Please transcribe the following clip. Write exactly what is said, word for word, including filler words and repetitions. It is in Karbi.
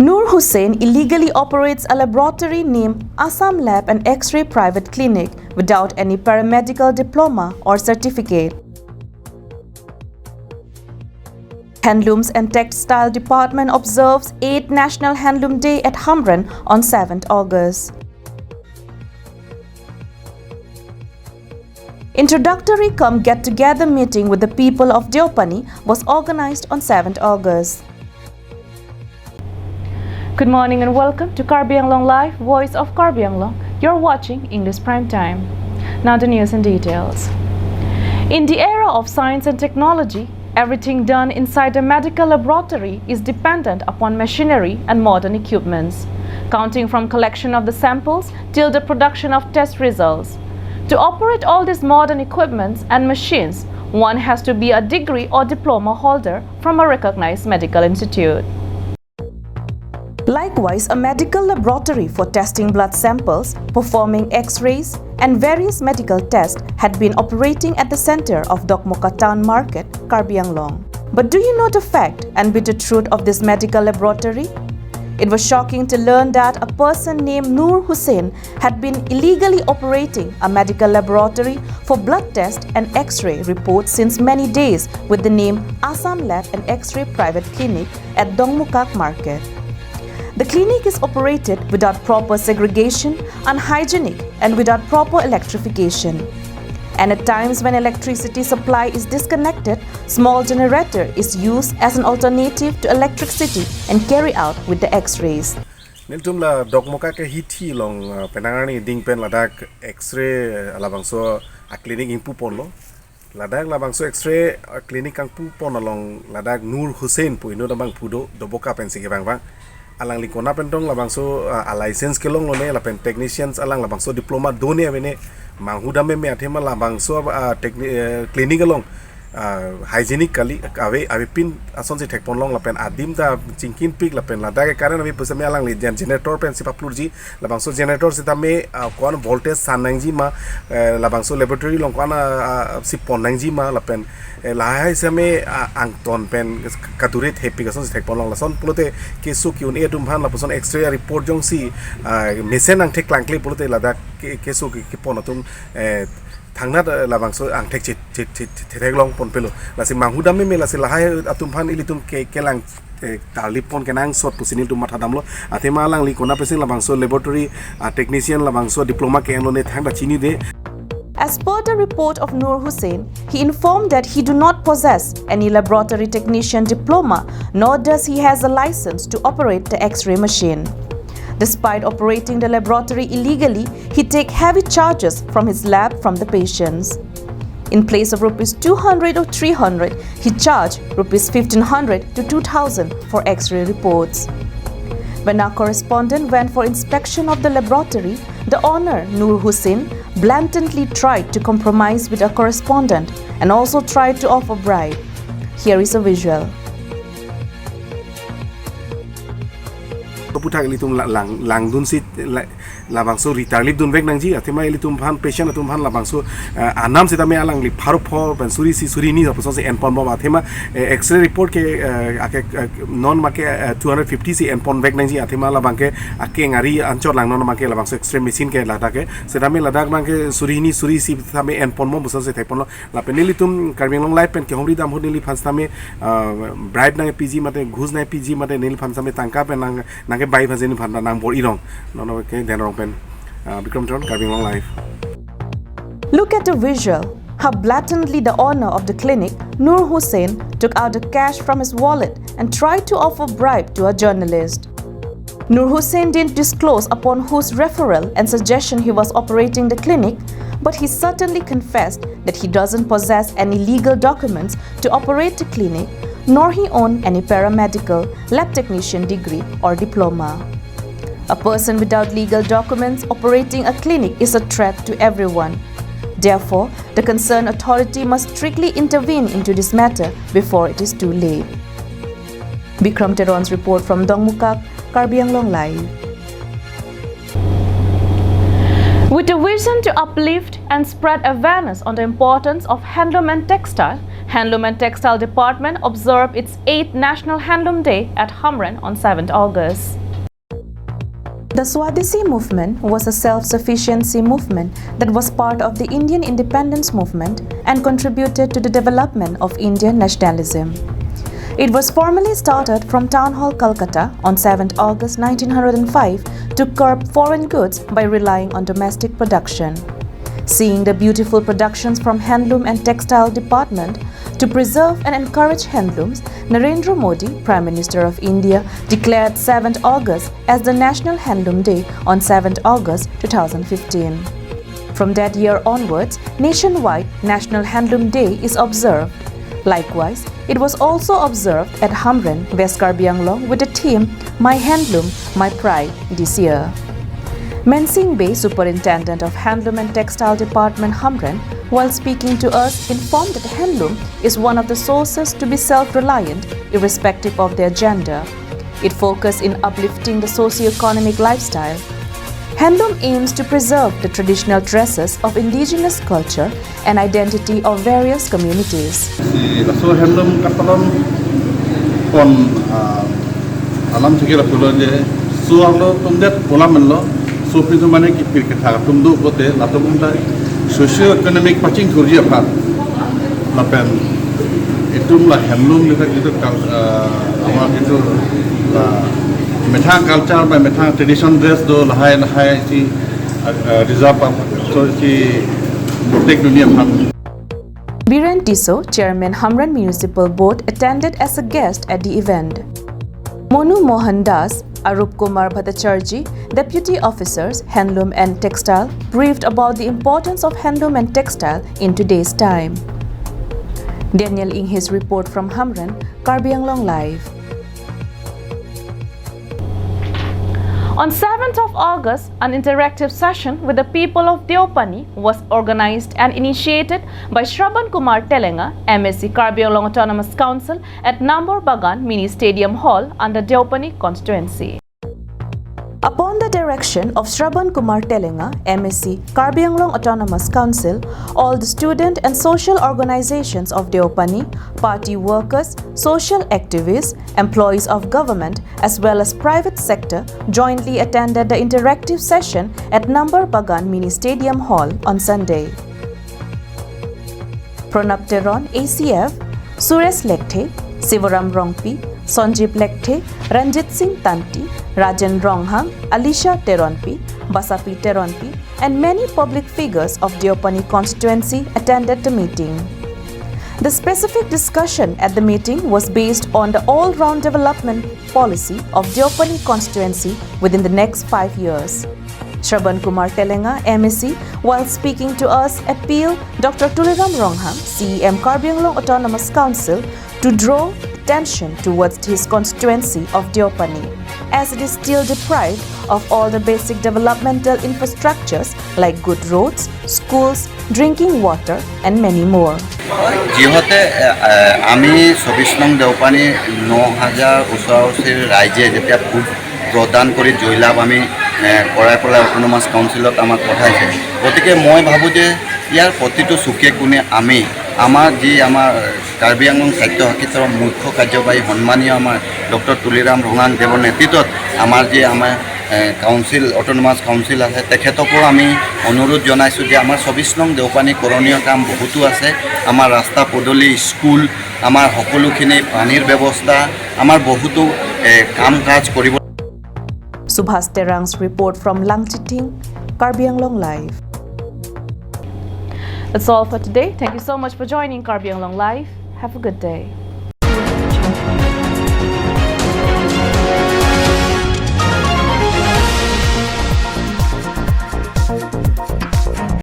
Nur Hussain illegally operates a laboratory named Assam Lab and X-ray Private Clinic without any paramedical diploma or certificate. Handlooms and Textile Department observes eighth National Handloom Day at Hamren on seventh August. Introductory cum get-together meeting with the people of Deopani was organized on seventh August. Good morning and welcome to Karbi Anglong Live, Voice of Karbi Anglong. You're watching English Prime Time. Now the news in details. In the era of science and technology, everything done inside the medical laboratory is dependent upon machinery and modern equipments, counting from collection of the samples till the production of test results. To operate all these modern equipments and machines, one has to be a degree or diploma holder from a recognized medical institute. Likewise, a medical laboratory for testing blood samples, performing X-rays, and various medical tests had been operating at the center of Dokmoka Town Market, Karbi Anglong. But do you know the fact and bitter truth of this medical laboratory? It was shocking to learn that a person named Nur Hussain had been illegally operating a medical laboratory for blood test and X-ray reports since many days with the name Assam Lab and X-ray Private Clinic at Dongmukak Market. The clinic is operated without proper segregation, unhygienic, and without proper electrification. And at times when electricity supply is disconnected, small generator is used as an alternative to electricity and carry out with the X-rays. Nelitum la Dokmoka ke hithi along, uh, penang arni ding pen ladak X-ray, uh, labangso a clinic ingpu ponlo. Ladak labangso X-ray, uh, clinic kangpu pon along ladak Nur Hussain pu inut abang pu do, Doboka pensi kevang vang. Alangli konat pen tong labangso, uh, a license kelong lone lapen technicians alang labangso diploma do ne ave ne, manghu dam meme athema labangso, uh, techni-, uh, clinic along, uh, hygienic kali ave, avepin asonsi thek ponlong lapen adim ta chingkinpik lapen ladak ke current ave pusitame alangli gen-, generator pensi paplurji, labangso generator sitame, uh, ko-an voltage san nangji ma, eh, labangso laboratory along ko-an, uh, uh, si pon nangji ma lapen, eh, lahai sitame, uh, angton pen kadure thepik asonsi thek ponlong, lason pulote keso ke-un-e atum aphan lapuson X-ray report jongsi, uh, mesen angthek klangkle pulote ladak ke-, keso ke-, kepon atum, eh, thangnat, eh, labangso angthek chit, chit, chit, chit, theklong ponpelo. Lasi manghu dam meme lasi lahai atum aphan ilitum ke, kelang, eh, tarlip pon kenangsot pusi nelitum matha damlo. Athema alangli konat pensi labangso laboratory, ah, technician labangso diploma ke-enlo ne thangta chinine. As per the report of Nur Hussain, he informed that he do not possess any laboratory technician diploma, nor does he has a license to operate the X-ray machine. Despite operating the laboratory illegally, he take heavy charges from his lab from the patients. In place of rupees two hundred or three hundred, he charged rupees fifteen hundred to two thousand for X-ray reports. When our correspondent went for inspection of the laboratory, the owner, Nur Hussain, blatantly tried to compromise with our correspondent and also tried to offer bribe. Here is a visual. Kaputhak ilitum la-, lang, langdunsi la-, labangso ritarlip dunvek nangji, athema ilitum aphan, patient atum aphan labangso, eh, anam sitame alangli pharo phor pen suri isi suri hini apusonsi enpon bom athema, eh, X-ray report ke, eh, ake, eh, non make, eh, two hundred fifty si enponvek nangji athema labang ke akeng ari anchot lang non make labangso X-ray machine ke ladak ke. Sitame ladak abang ke suri hini suri isi sitame enpon bom apusonsi thek ponlo. Lapen nelitum Karbi Anglong Live pen kehomri dam ahut neliphan sitame, ah, bribe nangpiji mate, ghus nangpiji mate neliphan sitame tangka pen nang, nangkebai aphansi neliphan nangbor-i rong. Non non ke Denrong pen, ah, Bikram Teron, Karbi Anglong Live. Look at the visual, how blatantly the owner of the clinic, Nur Hussain, took out the cash from his wallet and tried to offer bribe to a journalist. Nur Hussain didn't disclose upon whose referral and suggestion he was operating the clinic, but he certainly confessed that he doesn't possess any legal documents to operate the clinic, nor he own any paramedical, lab technician degree or diploma. A person without legal documents operating a clinic is a threat to everyone. Therefore, the concerned authority must strictly intervene into this matter before it is too late. Bikram Teron's report from Dongmukak, Karbi Anglong Live. With a vision to uplift and spread awareness on the importance of handloom and textile, Handloom and Textile Department observed its eighth National Handloom Day at Hamren on seventh August. The Swadeshi movement was a self-sufficiency movement that was part of the Indian independence movement and contributed to the development of Indian nationalism. It was formally started from Town Hall, Calcutta on seventh August nineteen hundred and five to curb foreign goods by relying on domestic production. Seeing the beautiful productions from Handloom and Textile Department to preserve and encourage handlooms, Narendra Modi, Prime Minister of India, declared seventh August as the National Handloom Day on seventh August two thousand fifteen. From that year onwards, nationwide National Handloom Day is observed. Likewise, it was also observed at Hamren, West Karbi Anglong, with the theme My Handloom, My Pride this year. Mensing Bey, Superintendent of Handloom and Textile Department, Hamren, while speaking to us, informed that handloom is one of the sources to be self-reliant irrespective of their gender. It focuses in uplifting the socio-economic lifestyle. Handloom aims to preserve the traditional dresses of indigenous culture and identity of various communities. Si laso handloom kapalon pon, ah, alam thekji lapulo je, so arlo atum det pu alam henlo, so pintu mane kepir kethak atum do pulote, latum aphanta socio-economic pachingthurji aphan. Lapen itum la handloom nita itu kal-, ah, ama itu la methang culture ba methang tradition dress do lahai lahai si, ah, ah, reserve ap-, so si protect dunji aphan. Biren Tisso, Chairman Hamren Municipal Board, attended as a guest at the event. Monu Mohan Das, Arup Kumar Bhattacharjee, deputy officers, handloom and textile, briefed about the importance of handloom and textile in today's time. Daniel Inghe's report from Hamren, Karbi Anglong Live. On seventh of August, an interactive session with the people of Deopani was organized and initiated by Shravan Kumar Telenga, M A C, Karbi Anglong Autonomous Council, at Namber Bagan Mini Stadium Hall under Deopani constituency. Upon the direction of Shravan Kumar Telenga, M A C, Karbi Anglong Autonomous Council, all the student and social organizations of Deopani, party workers, social activists, employees of government, as well as private sector, jointly attended the interactive session at Namber Bagan Mini Stadium Hall on Sunday. Pranab Teron, A C F, Suresh Lekthe, Sivaram Rongpi, Sanjeev Lekthe, Ranjit Singh Tanti, Rajen Ronghang, Alisha Teronpi, Basapi Teronpi, and many public figures of Deopani constituency attended the meeting. The specific discussion at the meeting was based on the all-round development policy of Deopani constituency within the next five years. Shravan Kumar Telenga, M A C, while speaking to us, appealed Doctor Tuliram Ronghang, C E M Karbi Anglong Autonomous Council, to draw attention towards his constituency of Deopani, as it is still deprived of all the basic developmental infrastructures like good roads, schools, drinking water, and many more. যিহতে এ, এ, আমি চৌবিশ নং দেওপানী ন হাজাৰ ওচৰা ওচৰিৰ ৰাইজে যেতিয়া ভোট প্ৰদান কৰি জয়লাভ আমি এ, কৰাই পেলাই অট'নমাছ কাউন্সিলত আমাক পঠাইছে। গতিকে মই ভাবোঁ যে ইয়াৰ প্ৰতিটো চুকে কোণে আমি আমাৰ যি আমাৰ কাৰ্বি আংলং স্বায়ত্তশাসিতৰ মুখ্য কাৰ্যবাহী সন্মানীয় আমাৰ ডক্টৰ তুলিৰাম ৰঙাং দেৱৰ নেতৃত্বত আমাৰ যি আমাৰ এ, কাউন্সিল, অট'নমাছ কাউন্সিল আছে, তেখেতকো আমি অনুৰোধ জনাইছোঁ যে আমাৰ চৌবিশ নং দেওপানী কৰণীয় কাম বহুতো আছে। আমাৰ ৰাস্তা পদূলি, স্কুল, আমাৰ সকলোখিনি পানীৰ ব্যৱস্থা, আমাৰ বহুতো এ, কাম কাজ কৰিব। Subhas Terang's report from Langchithing, Karbi Anglong Live. That's all for today. Thank you so much for joining Karbi Anglong Live. Have a good day.